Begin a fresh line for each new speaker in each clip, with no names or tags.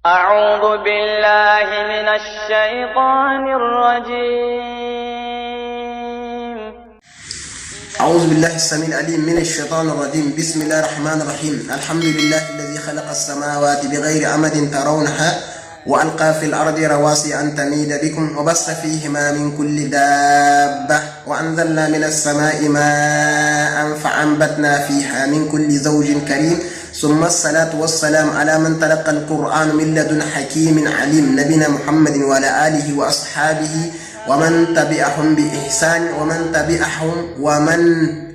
أعوذ بالله من الشيطان الرجيم.
أعوذ بالله السميع العليم من الشيطان الرجيم. بسم الله الرحمن الرحيم. الحمد لله الذي خلق السماوات بغير عمد ترونها، وألقى في الأرض رواسي أن تميد بكم، وبث فيهما من كل دابة، وأنزلنا من السماء ماء فأنبتنا فيها من كل زوج كريم. ثم الصلاة والسلام على من تلقى القرآن من لدن حكيم عليم، نبينا محمد وعلى آله وأصحابه ومن تبعهم بإحسان ومن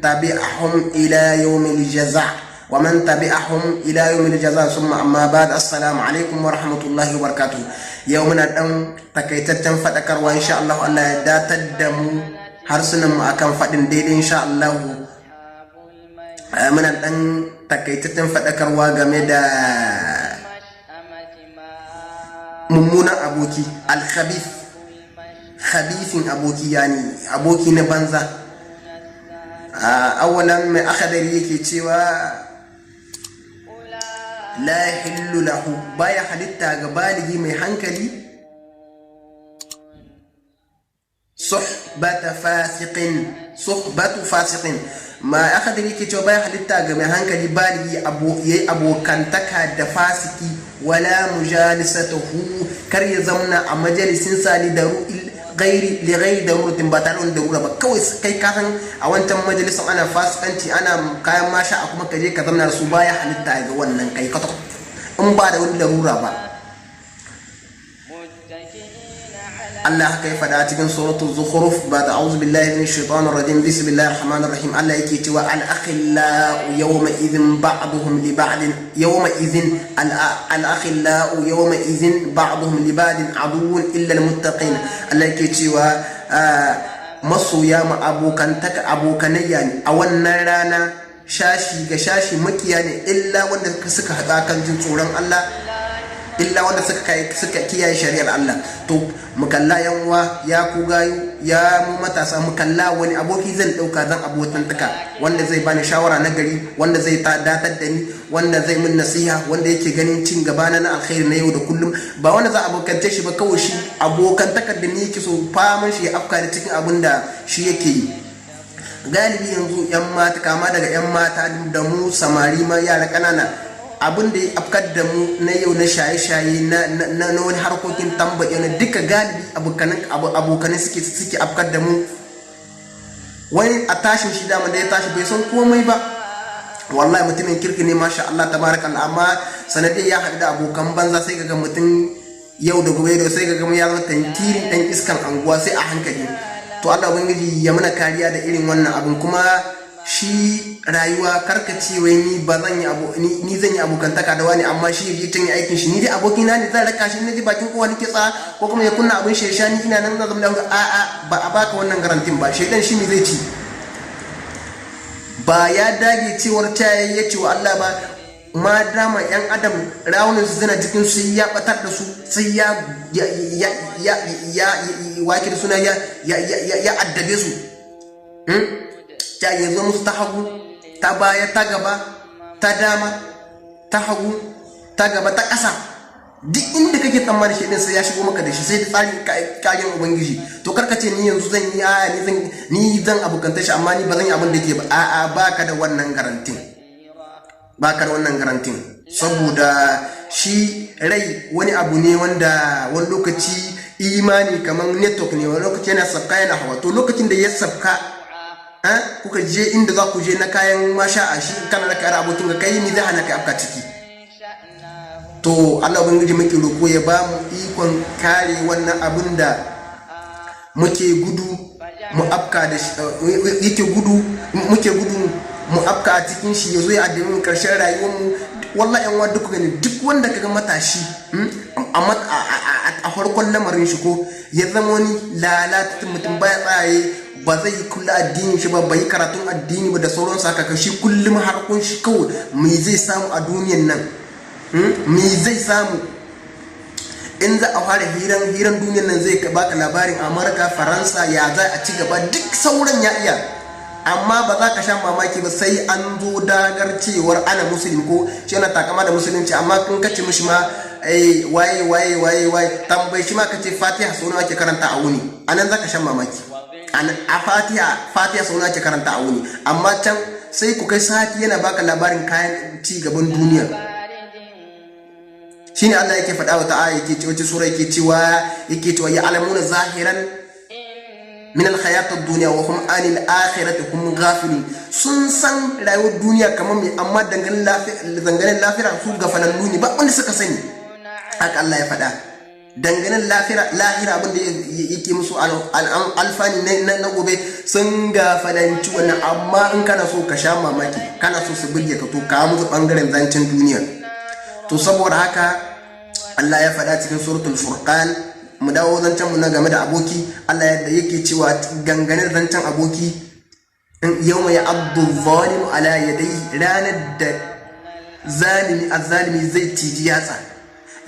تبعهم إلى يوم الجزاء، ومن تبعهم إلى يوم الجزاء. ثم أما بعد، السلام عليكم ورحمة الله وبركاته. Yau muna ɗan takaitaccen faɗakarwa insha Allah. Allah ya datar da mu harsunan mu akan faɗin daidai insha Allah. Muna ɗan takaitaccen faɗakarwa game da mummunan aboki, الخبيث, khabithin aboki, yani aboki na banza. Awalan mai akadari yake cewa لا يحل له, baya halitta ga baligi mai hankali, صحبة فاسق, صحبة فاسق. Ma akadari yake cewa baya halitta ga mai hankali baligi yayi abokantaka da fasiki, ولا مجالسته, kar ya zamna a majalisin sali da غير لغير ضرورة, ba tare da darura ba. Kawai kai ka san a wancan majalisin ana fasikanci, ana kayan masha, a kuma kaje ka zamna da su, baya halitta ga wannan kai kwata in ba da wani larura ba. Allah haka ya faɗa cikin suratul Zukhruf ba da أعوذ بالله من الشيطان الرجيم، بسم الله الرحمن الرحيم. Allah yake cewa الأخلاء يومئذ بعضهم لبعض يومئذ الأخلاء يومئذ بعضهم لبعض عدو إلا المتقين. Allah yake cewa masoya ma abokantaka, abokanayya ne a wannan rana, shashi ga shashi makiya ne, illa wanda suka haɗa kan jin tsoron Allah, illa wanda suka kiyaye shari'ar Allah. To mu kalla yan uwa, ya ku gayu, ya mu matasa, mu kalla wani aboki zan dauka zan abotantaka, wanda zai bani shawara na gari, wanda zai datar da ni, wanda zai min nasiha, wanda yake ganin cin gaba na alkhairi na yau da kullum, ba wanda za a abokance shi ba kawai shi abokantakar da ni yake so, faman shi ya afka da cikin abin da shi yake yi. Galibi yanzu yan mata, kama daga yan mata da mu samari ma, yara ƙanana, abin da ya afkar da mu na yau na shaye-shaye, na wani harkokin tambaye na duka, galibi abokanin suke afkar da mu. Wani a tashin shi dama da ya tashi bai san komai ba, wallahi mutumin kirki ne, masha Allah tabarakallah, amma sanadiyar ya haɗu da abokan banza, sai ga mutum yau da gobe da sai ga ya zama tantirin ɗan iskan anguwa, sai a hankali. To Allah ubangiji ya mana kariya da irin wannan abin. Kuma shi rayuwa, karka ce wai ni ba zan yi abu, ni zan yi abokantaka da wani, amma shi yaje tun yi aikin shi, ni dai abokina ne, zan raka shi, ni bakin kowa nake tsaya, ko kuma ya kunna abin shesha, ni ina nan zan zama a a ba a baka wannan garantin ba. Shedan shi ne zai ci ba ya dage cewar ta ya ce wa Allah ba ma dama yan adam rawunan su suna jikin su, ya batar da su, sai ya wake da suna ya addabe su, ta ya zo musu ta hagu, ta baya, ta gaba, ta dama, ta hagu, ta gaba, ta ƙasa, duk inda kake tsammani shi din sai ya shigo maka da shi, sai da tsarin kagen ubangiji. To karka ce ni yanzu zan yi a ni zan abokanta shi, amma ni ba zan yi abin da ke ba. A'a, baka da wannan garantin, baka da wannan garantin, saboda shi rai wani abu ne wanda wani lokaci imani kamar network ne, wani lokaci yana sabka, yana hawa. To lokacin da ya sabka, kuka je inda za ku je na kayan masha a shi, kana da kayar abokin ka kai, ni zai hana kai afka ciki? To Allah ubangiji muke roko ya ba mu ikon kare wannan abun da muke gudu mu afka da shi, yake gudu muke gudu mu afka a cikin shi, yazo ya addabi mu karshen rayuwar mu. Wallahi yan duk gani, duk wanda kaga matashi a farkon lamarin shi ko ya zama wani lalatattun mutum, baya tsaye, ba zai yi kula addinin shi ba, bai yi karatun addini ba da sauransu haka, shi kullum harkun shi kawai me zai samu a duniyan nan, me zai samu. In za a fara hiran duniyan nan, zai baka labarin Amurka, Faransa, ya za a ci gaba, duk sauran ya iya. Amma ba za ka sha mamaki ba sai an zo dagar cewar ana musulmi ko shi yana takama da musulunci, amma kun kace mishi ma Waye waye waye waye? Tambayi shi ma ka ce Fatiha sau nawa ake karanta a wuni. Anan zaka shan mamaki. A Fatiha sau nawa ake karanta a wuni? Amma can sai ku kai sati yana baka labarin kayan ci gaban duniya. Shine Allah yake faɗa wa ta'ala, yake ce wace sura yake cewa ya'lamuna zahiran min al-hayat ad-dunya wa hum anil akhirati hum ghafilun. Sun san rayuwar duniya kamar me, amma dangane lahira su gafalallu ne, ba wanda suka sani. Haka Allah ya faɗa dangane lahira, abin da yake musu alfani na gobe, sun gafalanci wannan. Amma in kana so ka sha mamaki, kana so su burge ka, to ka musu bangaren zancen duniya. To saboda haka Allah ya faɗa cikin Suratul Furqan. Mu dawo zancen mu na game da aboki. Allah yadda yake cewa gangane zancen aboki, yawma ya'addu zalimu ala yadayhi, ranar da zalimi azzalimi zai ciji yatsa.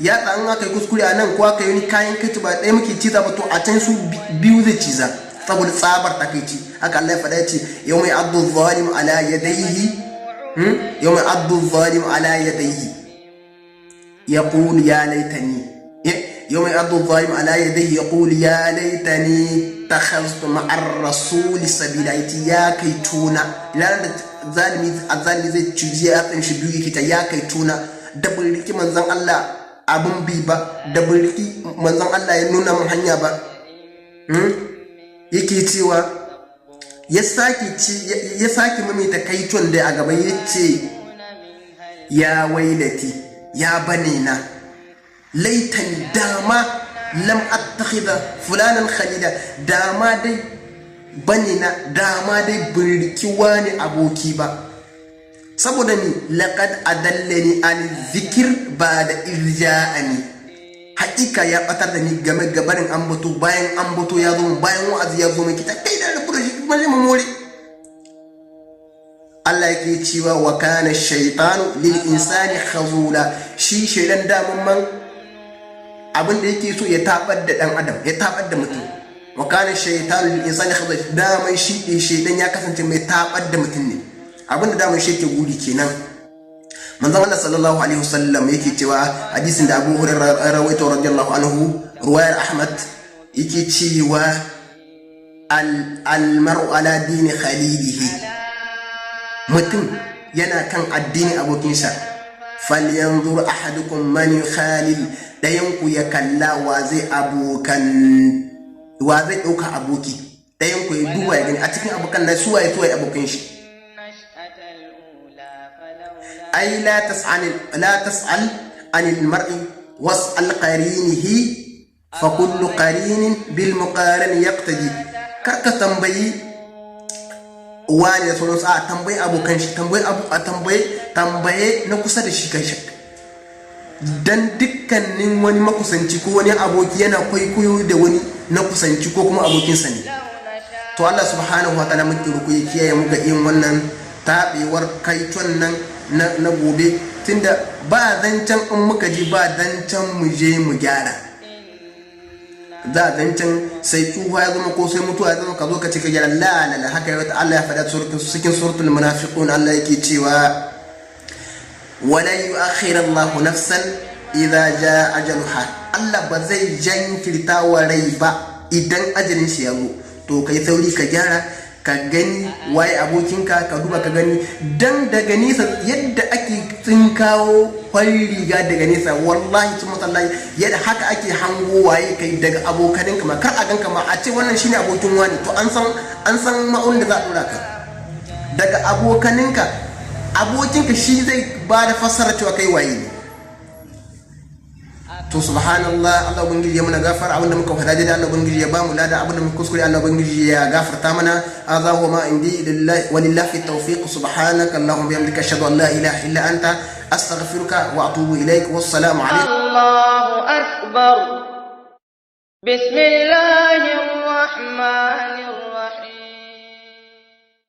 Yatsa in aka yi kuskure a nan ko aka yi wani kayan kai, ba ɗaya muke ciza ba, to a can su biyu zai ciza saboda tsabar takaici. Haka Allah ya faɗa, ya ce yawma ya'addu zalimu ala yadayhi, yawma ya'addu zalimu ala yadayhi yaqulu ya laitani, yawma ya'addu zalimu ala yadayhi yaqulu ya laitani takhaztu ma'ar rasuli sabila. Yace ya kai tuna, ranar da zalimi azalimi zai ciji yatsan shi biyu, yake ta ya kai tuna da bin riki manzon Allah abin bi ba, da bin riki manzon Allah ya nuna min hanya ba. Yake cewa ya sake maimaita kaiton da a gaban, yace ya wailati, ya bane na, laitani, dama, lam attakhidha fulanan khalila, dama dai bane na, dama dai bin riki wani aboki ba. Saboda ni laqad adallani an zikir ba da irja'ani, haƙiƙa ya batar da ni game gabarin ambato bayan ambato ya zo min, bayan wa'azi ya zo min. Kita kai da rubu da shi kuma mu more. Allah yake cewa wa kana shaytanu lil insani khazula. Shi shaidan daman man abin da yake so ya tabar da dan adam, ya tabar da mutum. Wa kana shaytanu lil insani khazula, daman shi shaidan ya kasance mai tabar da mutum ne. Abin da daman shi yake guri kenan. Manzon Allah sallallahu alaihi wasallam yake cewa, hadisin da Abu Hurairah rawaito radiyallahu anhu, ruwayar Ahmad, yake cewa al mar'u ala dini khalilihi, mutum yana kan addini abokinsa. Falyanzur ahadukum man yukhalil, dayan ku ya kalla wa zai abokan, wa zai dauka aboki. Dayan ku ya duba ya gani a cikin abokan na suwaye suwaye abokan shi. Ai la tas'al anil mar'i was'al qarinihi, fa kullu qarinin bil muqarin yaqtadi. Kar ka tambayi wani da sauransu, a tambayi abokan shi, tambayi abu, a tambaye tambaye na kusa da shi kai shak, dan dukkanin wani makusanci ko wani aboki yana kwaikwayo da wani na kusanci ko kuma abokinsa ne. To Allah subhanahu wa ta'ala muke roƙo ya kiyaye mu ga yin wannan taɓewar kaiton nan na gobe, tunda ba zancen in muka ji, ba zancen mu je mu gyara, za a zancen sai tsufa ya zama ko sai mutuwa ya zama ka zo ka ce ka gyara. La la la, haka ya Allah ya faɗa cikin Suratul Munafiqun. Allah yake cewa wala yu'akhir Allah nafsan idza jaa ajaluha, Allah ba zai jankirta wa rai ba idan ajalin shi ya zo. To kai sauri ka gyara, ka gani waye abokinka, ka duba ka gani, dan daga nesa yadda ake tsinkawo farin riga daga nesa, wallahi sun masallahi, yadda haka ake hango waye kai daga abokaninka ma. Kar a ganka ma a ce wannan shine abokin wani, to an san ma'aunin da za a dora ka daga abokaninka. Abokinka shi zai ba da fassara cewa kai waye ne. To subhanallah, Allah ubangiji ya muna gafara. Abinda muka faɗa daidai, Allah ubangiji ya bamu lada. Abinda muka kuskure, Allah ubangiji ya gafarta mana. Hadha huwa ma indi lillahi walillahi tawfiq. Subhanaka allahumma bihamdika, ashhadu an la ilaha illa anta, astaghfiruka wa atubu ilaik. Wassalamu alaikum.
الله أكبر، بسم الله الرحمن الرحيم.